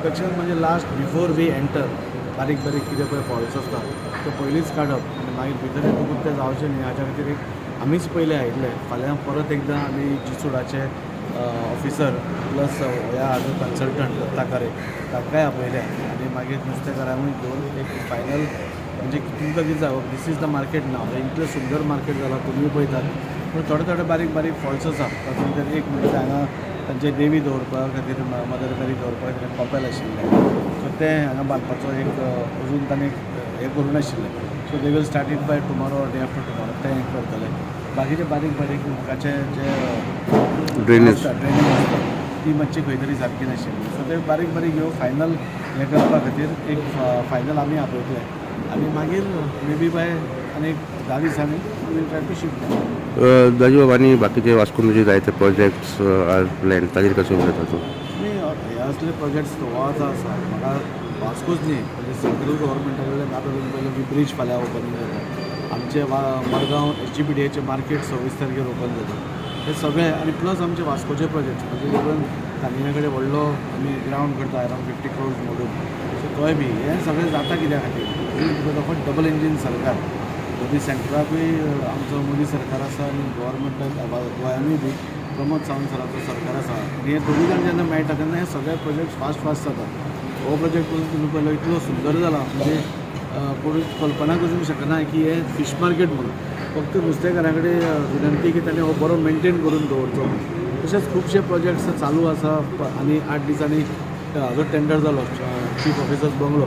Inspection म्हणजे last before we enter बारीक बारीक कितें पळय फॉल्ट्स आसता ते पयलींच काडप आनी मागीर भितर येतकूच तें जावचें न्ही हाच्या खातीर एक आमीच पयलीं आयिल्ले. फाल्यां परत एकदां आमी जिसुडाचे ऑफिसर प्लस ह्या हाजो कन्सल्टंट दत्ता कारे तांकांय आपयले आनी मागीर नुस्तेकारांकूय घेवन एक फायनल, म्हणजे तुमकां कितें जाय, this is the market now. इतलें सुंदर मार्केट जालां, तुमी पळयतात, पूण थोडे थोडे बारीक बारीक फॉल्ट्स आसा. तातूंत भितर एक म्हणजे हांगा तांचे देवी दवरपा खातीर, मदर मेरी दवरपा खातीर कपेल आशिल्लें. सो तें हांगा बांदपाचो एक अजून ताणें हें करूं नाशिल्लें. So they will start it by tomorrow, day after tomorrow तें करतले. बाकीचे बारीक बारीक उदकाचे जे ड्रेनेज. आसता, ड्रेनेज आसता, ती मातशी खंय तरी सारकी नाशिल्ली. सो ते बारीक बारीक ह्यो फायनल हें करपा खातीर एक फायनल आमी आपयतले आनी मागीर मे बी बाय आनी एक 10 दिसांनी we'll try to shift. दाजीबाब, आनी बाकीचे वास्कोन जे जायते प्रोजेक्ट्स आर प्लॅन, ताजेर कशें उलयता तूं? न्ही, हे असले प्रोजेक्ट्स हो आतां आसा. म्हाका वास्कोच न्ही, म्हणजे सेंट्रल गव्हर्मेंटा कडल्यान आतां तुमी पळयलें की ब्रीज फाल्यां ओपनींग जाता आमचे. वा मडगांव एसजीपीडीएचें मार्केट 26 तारखेर ओपन जाता. हे सगळे आनी प्लस आमचे वास्कोचे प्रोजेक्ट्स, म्हणजे इवन सांगिण्या कडेन व्हडलो आमी ग्रावंड करता अरावंड 50 क्रोर्स मोडून. सो तोय बी हें सगळें जाता कित्या खातीर? Because of a double engine सरकार. दोनी सेंट्राकूय आमचो मोदी सरकार आसा आनी गव्हर्मेंटाक गोंयानूय बी प्रमोद सावंत सराचो सरकार आसा. आनी हे दोगूय जाण जेन्ना मेळटा तेन्ना हे सगळे प्रोजेक्ट फास्ट फास्ट जाता. हो प्रोजेक्ट पळोवन तुमी पळयलो, इतलो सुंदर जाला, म्हणजे कोणूच कल्पना करूंक शकना की हे फीश मार्केट म्हणून. फक्त नुस्तेकारां कडेन विनंती की ताणें हो बरो मेनटेन करून दवरचो म्हणून. तशेंच खुबशे प्रोजेक्ट्स चालू आसा. आनी 8 दिसांनी हाजो टेंडर जालो, चीफ ऑफिसर्स बंगलो,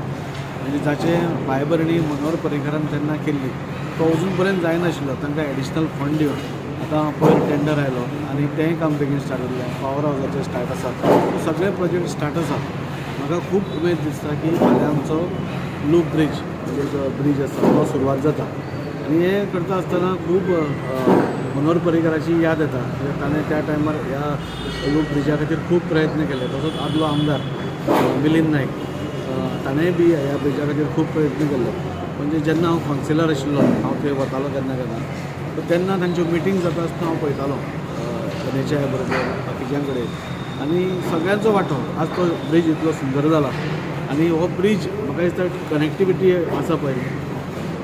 म्हणजे जाचे पांयभरणी मनोहर पर्रीकारान तेन्ना केल्ली, तो अजून पर्यंत जायनाशिल्लो. तांकां एडिशनल फंड दिवन आतां पयर टेंडर आयलो आनी तेंय काम बेगीन स्टार्ट जालें. पावर हावजाचें स्टार्ट आसा. सगळे प्रोजेक्ट स्टार्ट आसा. म्हाका खूब उमेद दिसता की फाल्यां आमचो लूप ब्रीज, म्हणजे जो ब्रीज आसा तो सुरवात जाता. आनी हें करता आसतना खूब मनोहर पर्रीकाराची याद येता, कित्याक ताणें त्या टायमार ह्या लूप ब्रिजा खातीर खूब प्रयत्न केले. तसोच आदलो आमदार मिलिंद नायक, ताणेंय बी ह्या ब्रिजा खातीर खूब प्रयत्न केल्ले. म्हणजे जेन्ना हांव कावन्सिलर आशिल्लो, हांव थंय वतालो केन्ना केन्ना, सो तेन्ना तांच्यो मिटींग जाता आसतना हांव पळयतालो एनएचएआय बरोबर बाकीच्यां कडेन आनी सगळ्यांचो वांटो. आज तो ब्रीज इतलो सुंदर जाला आनी हो ब्रीज म्हाका दिसता कनेक्टिविटी आसा पळय,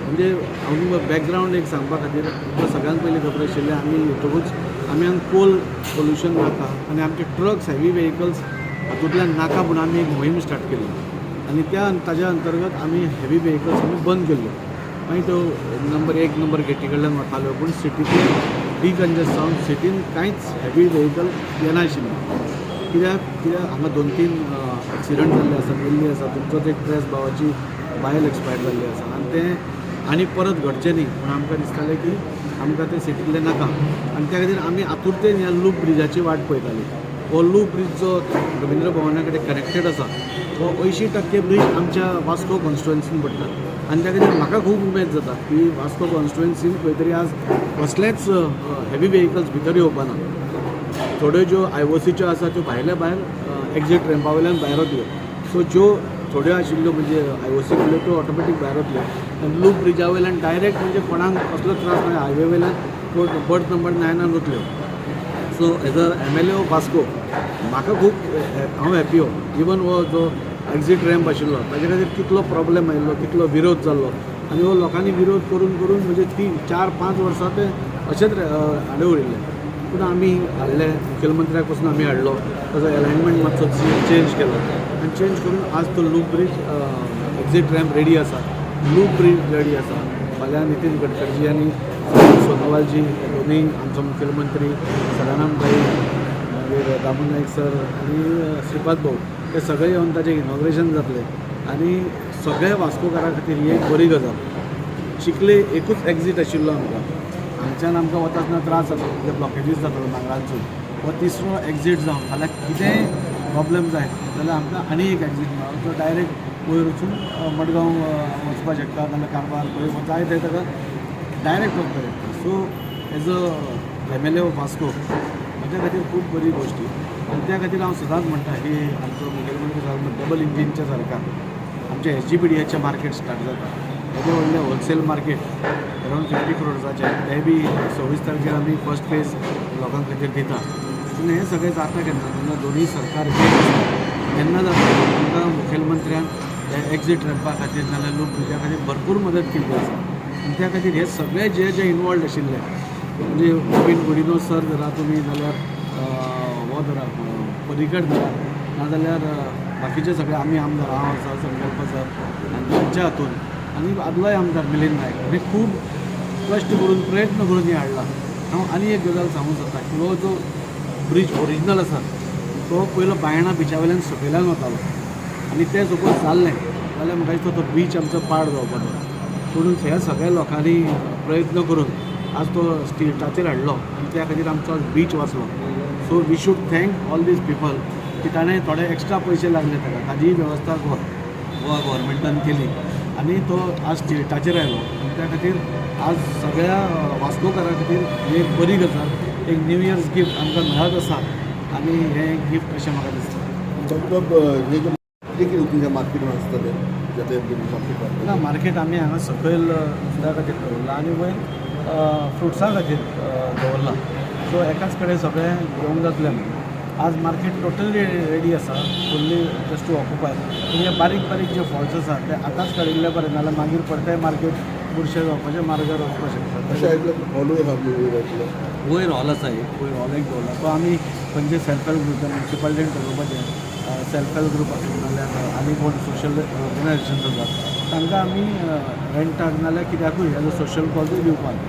म्हणजे हांव बॅकग्रावंड एक सांगपा खातीर, तुमकां सगळ्यांत पयलीं खबर आशिल्लें, आमी येतकूच आमी हांगा कोल पोल्युशन नाका आनी आमचे ट्रक्स, हेवी वेहिकल्स हातूंतल्यान नाका म्हूण आमी एक मोहीम स्टार्ट केल्ली आनी त्या ताज्या अंतर्गत आमी हेवी वेहिकल्स आमी बंद केल्ल्यो. मागीर त्यो नंबर एक नंबर गेटी कडल्यान वताल्यो, पूण सिटींतल्यान डिकंजस्ट जावन सिटीन कांयच हेवी वेहिकल येनाशिल्लें. कित्याक कित्याक हांगा दोन तीन एक्सिडंट जाल्ले आसा, मेल्ली आसा. तुमचोच एक प्रेस भावाची बायल एक्सपायर्ड जाल्ली आसा आनी तें आनी परत घडचें न्ही म्हूण आमकां दिसतालें की आमकां तें सिटींतलें नाका आनी त्या खातीर आमी आतुरतेन ह्या लूप ब्रिजाची वाट पळयताली. हो लूप ब्रीज जो रविंद्र भवना कडेन कनेक्टेड आसा, हो 80% ब्रीज आमच्या वास्को कॉन्स्टिट्युएन्सीन पडटा आनी त्या खातीर म्हाका खूब उमेद जाता की वास्को कॉन्स्टिट्युएन्सीन खंय तरी आज कसलेच हेवी वेहिकल्स भितर येवपाना. थोड्यो ज्यो आयओसीच्यो आसा त्यो भायल्या भायर एक्झीट रॅम्पा वयल्यान भायर वतल्यो. सो ज्यो थोड्यो आशिल्ल्यो, म्हणजे आयओसी कडल्यो, त्यो ऑटोमॅटीक भायर वतल्यो आनी लूप ब्रिजा वयल्यान डायरेक्ट, म्हणजे कोणाक कसलोच त्रास ना, हायवे वयल्यान बर्थ नंबर 9आन वतल्यो. So as a MLA of Vasco म्हाका खूब हांव हॅपी हो. इवन हो जो एक्झीट रॅम्प आशिल्लो ताजे खातीर कितलो प्रॉब्लेम आयिल्लो, कितलो विरोध जाल्लो आनी हो लोकांनी विरोध करून करून म्हणजे 3, 4, 5 वर्सां ते अशेंच हाडून उरिल्ले. पूण आमी हाडले, मुखेलमंत्र्याक पसून आमी हाडलो, ताजो एलायनमेंट मातसो चेंज केलो आनी चेंज करून आज तो loop bridge exit ramp ready आसा, लूप ब्रीज रेडी आसा. फाल्यां नितीन गडकरजी आनी सोनोवालजी दोनूय, आमचो मुखेलमंत्री सदानंद भाई, मागीर दामू नायक सर आनी श्रीपाद भाऊ, ते सगळे येवन ताचें इनॉग्रेशन जातलें. आनी सगळ्या वास्कोकारां खातीर ही एक बरी गजाल. चिखले एकूच एक्झीट आशिल्लो आमकां. हांगच्यान आमकां वता आसतना त्रास जाता, कित्याक ब्लॉकेजीस जातालो मांगरांसून. हो तिसरो एक्झीट जावन फाल्यां कितेंय प्रॉब्लेम जायत जाल्यार आमकां आनी एक एक्झीट मेळ्ळो, तो डायरेक्ट वयर वचून मडगांव वचपाक शकता, नाल्यार कारवार, खंय जाय थंय ताका डायरेक्ट वचपाक शकता. So as a MLA of Vasco म्हज्या खातीर खूब बरी गोश्टी आनी त्या खातीर हांव सदांच म्हणटा की आमचो मुखेलमंत्री साहेब, डबल इंजिनचें सरकार, आमचें एसजीपीडीएचें मार्केट स्टार्ट जाता, येदें व्हडलें होलसेल मार्केट अरावंड 50 क्रोर्साचें, तें बी 26 तारखेर आमी फर्स्ट फेज लोकां खातीर दिता. पूण हें सगळें जाता केन्ना? जेन्ना दोनूय सरकार एक आसता तेन्ना जाता. आमकां मुखेलमंत्र्यान ह्या एक्झीट रॅम्पा खातीर नाल्यार लूप ब्रिजा खातीर भरपूर मदत केल्ली आसा. आनी त्या खातीर हे सगळे जे जे इनवॉल्ड आशिल्ले, म्हणजे रॉबीन गुडिनो सर धरा तुमी, जाल्यार हो धरा, पर्रीकर धरा, नाजाल्यार बाकीचे सगळे आमी आमदार, हांव आसा, संकल्प सर आनी तांच्या हातून आनी आदलोय आमदार मिलिंद नायक हे खूब कश्ट करून, प्रयत्न करून हें हाडलां. हांव आनी एक गजाल सांगूंक सोदता की हो जो ब्रीज ओरिजिनल आसा तो पयलो बायणा बिचा वयल्यान सकयल्यान वतालो आनी तें सपोज जाल्लें जाल्यार म्हाका दिसता तो बीच आमचो पाड जावपाचो. पूण ह्या सगळ्या लोकांनी प्रयत्न करून आज तो स्टिल्टाचेर हाडलो आनी त्या खातीर आमचो आज बीच वाचलो. So we should thank all these people की ताणें थोडे एक्स्ट्रा पयशे लागले ताका, ताजीय वेवस्था गोवा गव्हर्मेंटान केली आनी तो आज स्टिल्टाचेर आयलो. आनी त्या खातीर आज सगळ्या वास्कोकारां खातीर ही एक बरी गजाल, एक न्यू इयर्स गिफ्ट आमकां मेळत आसा आनी हें गिफ्ट अशें म्हाका दिसता. डॉक्टर, हे जे कितें कितें तुमच्या मार्केटान आसता तें जाता मार्केटान? ना, मार्केट आमी हांगा सकयल नुस्त्या खातीर दवरलां आनी वयर फ्रुट्सां खातीर दवरलां. सो एकाच कडेन सगळें घेवंक जातलें म्हणून. आज मार्केट टोटली रेडी आसा, फुल्ली जस्ट टू ऑक्युपाय. पूण हे बारीक बारीक जे फॉल्ट्स आसा ते आतांच काडिल्ले बरें, नाल्यार मागीर परतेय मार्केट बुरशें जावपाचे मार्गार वचपाक शकता. अशें आयकलें, हॉलूय आहा वयलो. वयर हॉल आसा एक, वयर हॉल एक दवरला. तो आमी खंयचे सेल्फ हेल्प ग्रुप, म्युनिसिपालिटीन ठरोवपाचें, सेल्फ हेल्प ग्रुप आसूं नाल्यार आनी कोण सोशल ऑर्गनायझेशन्स आसा, तांकां आमी रेंटाक नाल्यार कित्याकूय एज अ सोशल कॉजूय दिवपाक.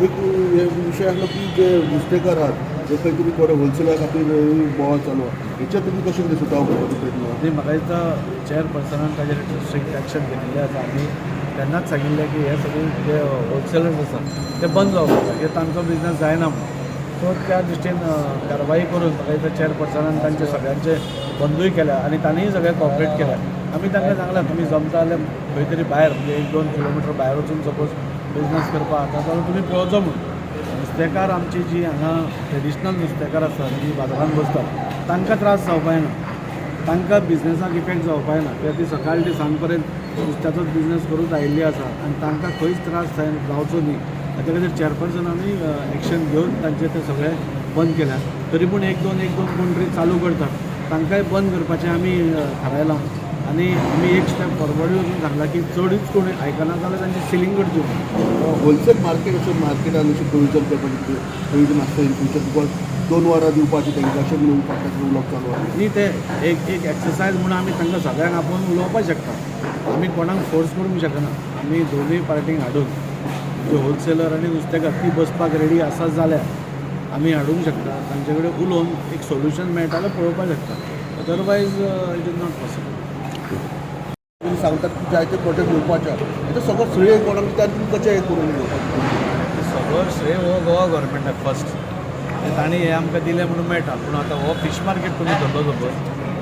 एक हे विशय आसलो की जे नुस्तेकार आहात जे खंय तरी थोडे होलसेला खातीर बोवाळ चालू आहा, हेचेर तुमी कशें कितें सुटावो करपाचो प्रयत्न आहा? आनी म्हाका दिसता चेअरपर्सनान ताजेर स्ट्रिक्ट एक्शन घेतिल्लें आसा. आमी तेन्नाच सांगिल्लें की हे सगळे जे होलसेलर्स आसा ते बंद जावपाक जाय, कित्याक तांचो बिजनस जायना म्हणून. सो त्या दृश्टीन कारवाई करून म्हाका दिसता चेअरपर्सनान तांचे सगळ्यांचे बंदूय केल्या आनी तांणीय सगळें कॉपरेट केलें. आमी तांकां सांगलां, तुमी जमता जाल्यार खंय तरी भायर, म्हणजे एक दोन किलोमिटर भायर वचून सपोज बिजनस करपाक जाता जाल्यार तुमी पळोवचो म्हणून. नुस्तेकार आमची जी हांगा ट्रेडिशनल नुस्तेकार आसा, जी बाजारांत बसतात, तांकां त्रास जावपा जायना, तांकां बिजनसाक इफेक्ट जावपा जायना, कित्याक ती सकाळ ते सांज पर्यंत नुस्त्याचोच बिजनस करूत आयिल्ली आसा आनी तांकां खंयच त्रास जावचो न्ही हाच्या खातीर चेअरपर्सनानूय एक्शन घेवन तांचे ते सगळे बंद केल्या. तरी पूण एक दोन, एक दोन कोण तरी चालू करतात, तांकांय बंद करपाचें आमी थारायलां. आनी आमी एक स्टेप फॉरवर्डूय वचून सांगलां की चडूच कोण आयकना जाल्यार तांची सिलींग करची म्हणून. होलसेल मार्केट अशें मार्केटान अशें प्रोविजन करपाचें, प्रोविजन आसता इन फ्युचर, because 2 वरां दिवपाचें तांकां अशें म्हणून फाटल्यान उलोवप चालू आहा. न्ही, ते एक एक एक्सरसायज म्हणून आमी तांकां सगळ्यांक आपोवन उलोवपाक शकता. आमी कोणाक फोर्स करूंक शकना. आमी दोनूय पार्टींक हाडून, जे होलसेलर आनी नुस्तेकार, ती बसपाक रेडी आसा जाल्यार आमी हाडूंक शकता. तांचे कडेन उलोवन एक सोल्युशन मेळटा जाल्यार पळोवपाक शकता. Otherwise it is not possible. तुमी सांगतात की जायते प्रोजेक्ट येवपाचे आहा, हेचो सगळो श्रेय कोणाक दिता आनी तुमी कशें हें करून घेवपाक? सगळो श्रेय हो गोवा गव्हर्मेंटाक फर्स्ट. तांणी हें आमकां दिलें म्हणून मेळटा. पूण आतां हो फिश मार्केट तुमी धरलो सपोज,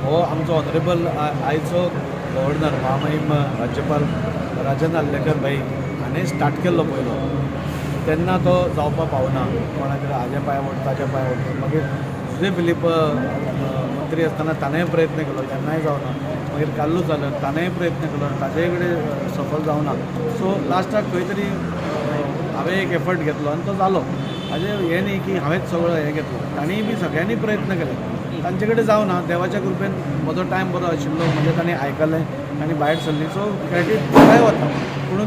हो आमचो ऑनरेबल आयचो गव्हर्नर महामहीम राज्यपाल राजन आर्लेकर भाई हाणें स्टार्ट केल्लो पयलो. तेन्ना तो जावपाक पावना, कोणाकडे हाजे पांय ओडटा, ताजे पांय ओडटा. मागीर जुजे फिलीप मंत्री आसतना ताणेंय प्रयत्न केलो, तेन्नाय जावना. मागीर कार्लूस जालो, ताणेंय प्रयत्न केलो, ताजेय कडेन सफल जावना. सो लास्टाक खंय तरी हांवें एक एफर्ट घेतलो आनी तो जालो. हाजें हें न्ही की हांवेंच सगळो हें घेतलो, तांणीय बी सगळ्यांनी प्रयत्न केले, तांचे कडेन जावना. देवाच्या कृपेन म्हजो टायम बरो आशिल्लो, म्हणजे तांणी आयकलें आनी भायर सरली. सो क्रेडीट म्हाकाय वता, पूण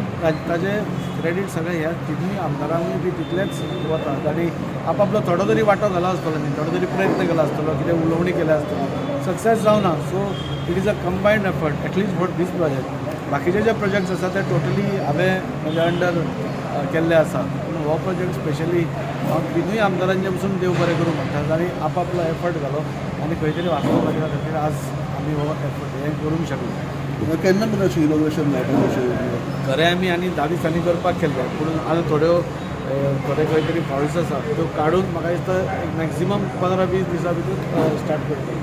ताजें क्रेडीट सगळें ह्या तिनूय आमदारांकूय बी तितलेंच वता. तांणी आपापलो थोडो तरी वांटो घाला आसतलो न्ही, थोडो तरी प्रयत्न केला आसतलो, कितें उलोवणी केल्या आसतली, सक्सेस जावना. So it is a combined effort, at least for this project. बाकीचे जे प्रोजेक्ट्स आसा ते टोटली हांवें म्हज्या अंडर केल्ले आसा, पूण हो प्रोजेक्ट स्पेशली हांव तिनूय आमदारांचे पसून देव बरें करूं म्हणटा, तांणी आपापलो एफर्ट घालो आनी खंय तरी वास्को खातीर आज आमी हो एफर्ट हें करूंक शकलो. केन्ना मेरेन अशें इनॉग्रेशन मेळटा अशें? खरें आमी आनी 10 दिसांनी करपाक केल्लें, पूण आतां थोड्यो थोडे खंय तरी फॉल्ट्स आसा, त्यो काडून म्हाका दिसता एक मॅक्झिमम 15-20 दिसां भितर स्टार्ट करतले.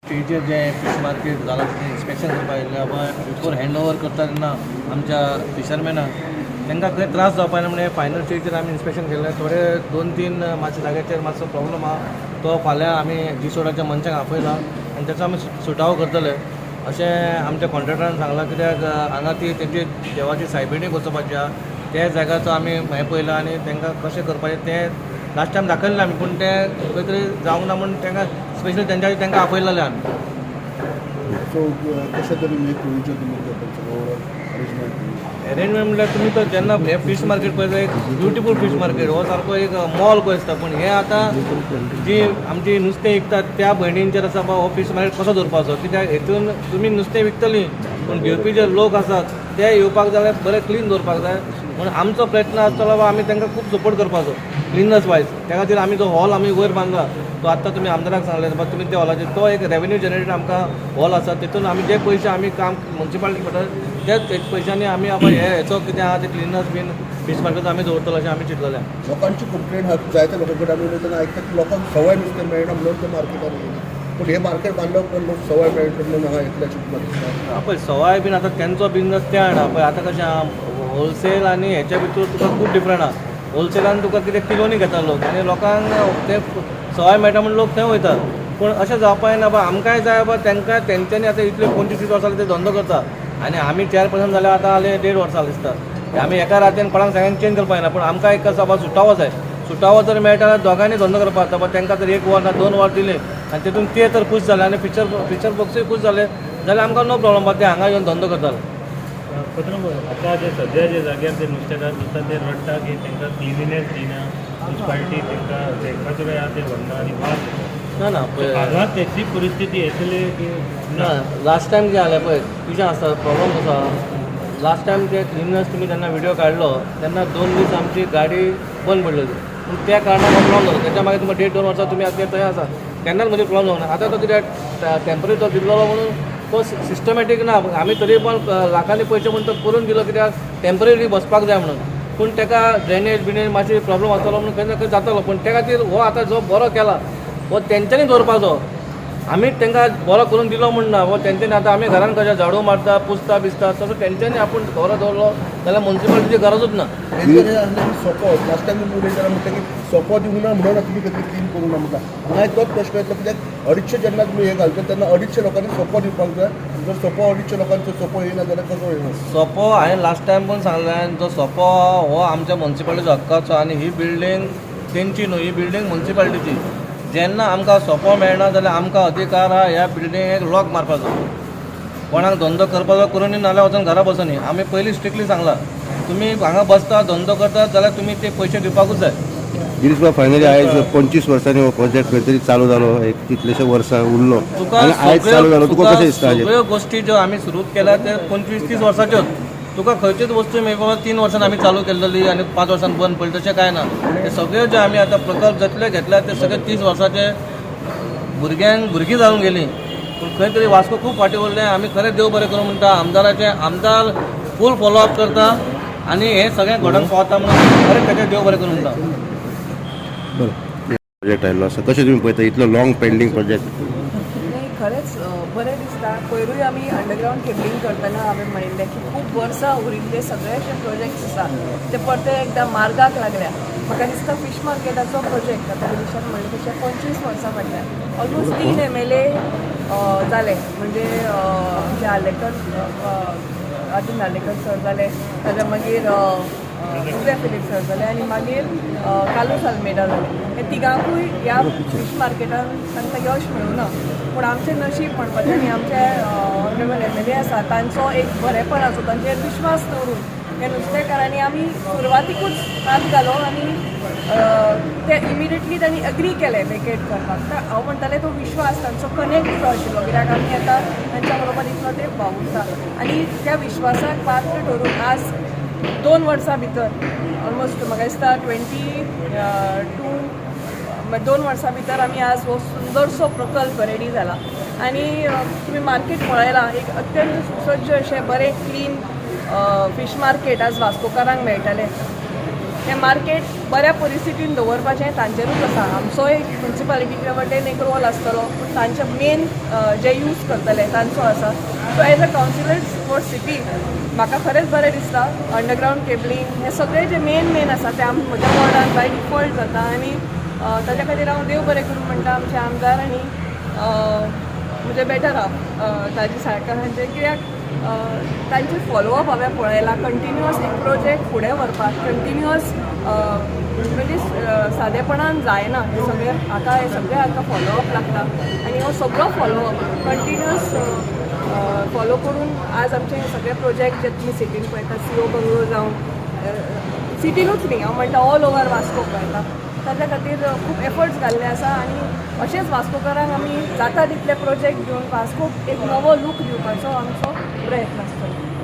स्टेजीर जें फीश मार्केट जालां तें इन्स्पेक्शन करपाक आयिल्लें. पळय, बिफोर हँड ओवर करता तेन्ना आमच्या फिशरमॅनाक तांकां खंय त्रास जावपा न्हय म्हणून फायनल स्टेजीर आमी इन्स्पेक्शन केल्लें. थोडे दोन तीन मातशे जाग्याचेर मातसो प्रॉब्लम आहा, तो फाल्यां आमी रिसोर्टाच्या मनशांक आपयला आनी ताचो आमी सुटावो करतले अशें आमच्या कॉन्ट्रेक्टरान सांगलां. कित्याक हांगा ती तेंची देवाची सायबिणी बसोवपाची आहा, त्या जाग्याचो आमी हें पळयलां आनी तांकां कशें करपाचें तें लास्ट टायम दाखयल्लें आमी, पूण तें खंय तरी जावंक ना म्हूण तांकां स्पेशली तेंच्या तांकां आपयलेलें आमी. सो कशें तरेन एक प्रोविजन तुमी करता ओवरऑल अरेंजमेंट? अरेंजमेंट म्हणल्यार तुमी तर जेन्ना हे फीश मार्केट पळयता, एक ब्युटिफूल फीश मार्केट, हो सारको एक मॉल कसो दिसता. पूण हे आतां जी आमची नुस्तें विकतात त्या भयणींचेर आसा बा हो फीश मार्केट कसो दवरपाचो, कित्याक हेतून तुमी नुस्तें विकतलीं पूण घेवपी जे लोक आसात ते येवपाक जाल्यार बरें क्लीन दवरपाक जाय. म्हणून आमचो प्रयत्न आसतलो बा आमी तांकां खूब सपोर्ट करपाचो क्लिननेस वायज. त्या खातीर आमी जो हॉल आमी वयर बांदला तो आत्तां तुमी आमदाराक सांगलें बा तुमी त्या हॉलाचेर तो एक रेवेन्यू जनरेट आमकां हॉल आसा, तितून आमी जे पयशे आमी काम मुन्सिपालिटी पडटा त्याच पयशांनी आमी आतां हे हेचो कितें आहा ते क्लिननेस बीन फीश मार्केट आमी दवरतलो अशें आमी चिंतलेलें. लोकांची कंप्लेन आहा, जायत्या लोकां कडेन आमी उलयतना आयकता की लोकांक सवाय नुस्तें मेळना म्हणून ते मार्केटान येयना. पूण हें मार्केट बांदल्या उपरांत लोक सवाय मेळटले म्हणून हांगा येतले अशें तुमकां दिसता? पळय, सवाय बीन आतां तेंचो बिजनस ते जाणा. पळय आतां कशें आहा, होलसेल आनी हेच्या भितर तुका खूब डिफरंट आहा. होलसेलान तुका कितें किलोनी घेता लोक आनी लोकांक ते सवाय मेळटा म्हूण लोक थंय वयता. पूण अशें जावपाक जायना बा, आमकांय जाय बा तांकां. तेंच्यांनी आतां इतले 25 वर्सां जाले ते धंदो करता आनी आमी चेअरपर्सन जाल्यार आतां जाले देड वर्सां दिसता. आमी एका रातीन कोणाक सगळ्यांक चेंज करपाक जायना, पूण आमकां एक आसा बा सुटावो जाय. सुटावो जर मेळटा जाल्यार दोगांयनी धंदो करपाक जाता बा. तांकां जर एक वर ना 2 वर दिलें आनी तितून ते तर खूश जाले आनी फिशर फोक्सूय खूश जाले जाल्यार आमकां नो प्रॉब्लम बा, ते हांगा येवन धंदो करताले. पत्र आतां जे सद्या जे जाग्यार ते नुस्तेकार दिसता ते रडटा की तांकां क्लिनिनेस दिना मुन्सिपालिटी, तांकां ते कचरो आहा ते व्हरना आनी वास येता. ना ना, पळय, हांगा तेची परिस्थिती येतली की ना, लास्ट टायम कितें जालें पळय, कितें आसता प्रॉब्लम कसो आहा, लास्ट टायम ते क्लिननेस तुमी जेन्ना व्हिडियो काडलो तेन्ना 2 दीस आमची गाडी बंद पडलेली, पूण त्या कारणान हो प्रॉब्लम जालो. तेच्या मागीर तुमकां देड दोन वर्सां तुमी आतां थंय आसा तेन्नाच म्हजे प्रॉब्लम जावना. आतां तो कित्याक टेंपररी तो दिल्लो म्हणून तो सिस्टमॅटीक ना. आमी तरी पण लाखांनी पयशे म्हणून तो करून दिलो, कित्याक टेंपररी बसपाक जाय म्हणून. पूण ताका ड्रेनेज बिनेज मातशी प्रॉब्लम आसतलो म्हणून खंय ना खंय जातलो. पूण त्या खातीर हो आतां जो बरो केला हो तेंच्यांनी दवरपाचो. आमी तांकां बरो करून दिलो म्हूण ना, हो तेंच्यांनी. आतां आमी घरान कशें झाडू मारता, पुसता बिसता, तसो तेंच्यांनी आपूण बरो दवरलो जाल्यार मुन्सिपालिटीची गरजूच ना. हेंचेर हें आसलें की सोपो लास्ट टायम तुमी उलयतना म्हणटा की सोपो दिवंक ना म्हणून तुमी खंय क्लीन करूं ना म्हणटा. हांगा तोच प्रश्न येतलो, कित्याक 250 जेन्ना तुमी हें घालता तेन्ना 250 लोकांनी सोपो दिवपाक जाय. जर सोपो 250 लोकांचो सोपो येयना जाल्यार कसो येयना? सोपो हांवें लास्ट टायम पण सांगलें, जो सोपो हो आमच्या मुन्सिपालिटीचो हक्काचो आनी ही बिल्डींग तेंची न्हू, ही बिल्डींग मुन्सिपालिटीची. जेन्ना आमकां सोपो मेळना जाल्यार आमकां अधिकार आहा ह्या बिल्डिंगेक लॉक मारपाचो. कोणाक धंदो करपाचो करूनी, नाल्यार वचून घरा बसोनी. आमी पयलीं स्ट्रिक्टली सांगलां, तुमी हांगा बसता धंदो करता जाल्यार तुमी ते पयशे दिवपाकूच जाय. गिरीश बाब, फायनली आयज 25 वर्सांनी हो प्रोजेक्ट खंय तरी चालू जालो. एक कितलेशे वर्सां उरलो तुका आनी आयज चालू जालो, तुका तुका कशें दिसता हाजेर? सगळ्यो गोश्टी ज्यो आमी सुरू केल्या ते 25-30 वर्साच्योच. तुका खंयचीच वस्तू मेळपा 3 वर्सां आमी चालू केल्लेली आनी 5 वर्सां बंद पडली तशें कांय ना. ते सगळे जे आमी आतां प्रकल्प जतले घेतल्या ते सगळे 30 वर्साचे. भुरग्यांक भुरगीं जावन गेलीं, पूण खंय तरी वास्को खूब फाटीं उरलें. आमी खरें देव बरें करूं म्हणटा आमदाराचें, आमदार फूल फॉलोअप करता आनी हें सगळें घडोवन पावता म्हणून खरें ताचें देव बरें करूं म्हणटा. बरें, प्रोजेक्ट आयिल्लो आसा, कशें तुमी पळयता इतलो लॉंग पेंडींग प्रोजेक्ट? नाही, खरेंच बरें दिसता. पयरूय आमी अंडरग्रावंड केबलिंग करतना हांवें म्हणिल्लें की खूब वर्सां उरिल्ले सगळे जे प्रोजेक्ट्स आसा ते परते एकदां मार्गाक लागल्या. म्हाका दिसता फिश मार्केटाचो प्रोजेक्ट आतां गिरीशान म्हणलें तशें 25 वर्सां फाटल्यान ऑलमोस्ट 3 एमएलए जाले, म्हणजे आमचे आर्लेकर, अर्जून आर्लेकर सर जाले, ताच्या मागीर जुझे फिलीप सर जाले आनी मागीर कार्लूस आल्मेडा जाले. हे तिगांकूय ह्या फिश मार्केटान तांकां यश मेळूं ना, पूण आमचें नशीब म्हणपाचें आनी आमचे ऑनरेबल एमएलए आसा तांचो एक बरेपणाचो तांचेर विश्वास दवरून हे नुस्तेकारांनी आमी सुरवातीकूच हात घालो आनी ते इमिडिएटली तांणी अग्री केलें वेकेट करपाक. तर हांव म्हणटालें तो विश्वास तांचो कनेक्ट जो आशिल्लो, कित्याक आमी आतां तांच्या बरोबर इतलो तेंप वावुरता आनी त्या विश्वासाक पात्र धरून आज 2 वर्सां भितर ऑलमोस्ट म्हाका दिसता 22, 2 वर्सां भितर आमी आज हो सुंदरसो प्रकल्प रेडी जाला. आनी तुमी मार्केट पळयलां, एक अत्यंत सुसज्ज अशें बरें क्लीन फिश मार्केट आज वास्कोकारांक मेळटलें. हें मार्केट बऱ्या परिस्थितीन दवरपाचें तांचेरूच आसा. आमचोय मुन्सिपालिटीच्या वटेन एक रोल आसतलो, पूण तांचे मेन जे यूज करतले तांचो आसा. So as a councillor for city म्हाका खरेंच बरें दिसता. अंडरग्रावंड केबलिंग हे सगळे जे मेन मेन आसा ते म्हज्या वॉर्डान बाय डिफॉल्ट जाता आनी ताच्या खातीर हांव देव बरें करूं म्हणटा आमचे आमदार आनी म्हजे बेटर हाफ ताजे सरकारांचे, कित्याक तांचे फॉलोअप हांवें पळयलां कंटिन्युअस एक प्रोजेक्ट फुडें व्हरपाक कंटिन्युअस, म्हणजे सादेपणान जायना हें सगळें. हाका हें सगळें हाका फॉलोअप लागता आनी हो सगळो फॉलोअप कंटिन्युअस. फॉलो करून आज आमचे हे सगळे प्रोजेक्ट जे तुमी सिटीन पळयता, सीओ बंगलो जावं, सिटीनूच न्ही, हांव म्हणटा ऑल ओवर वास्को पळयता, ताच्या खातीर खूब एफर्ट्स घाल्ले आसा. आनी अशेंच वास्कोकारांक आमी जाता तितले प्रोजेक्ट घेवन वास्कोक एक नवो लूक दिवपाचो आमचो प्रयत्न आसतलो.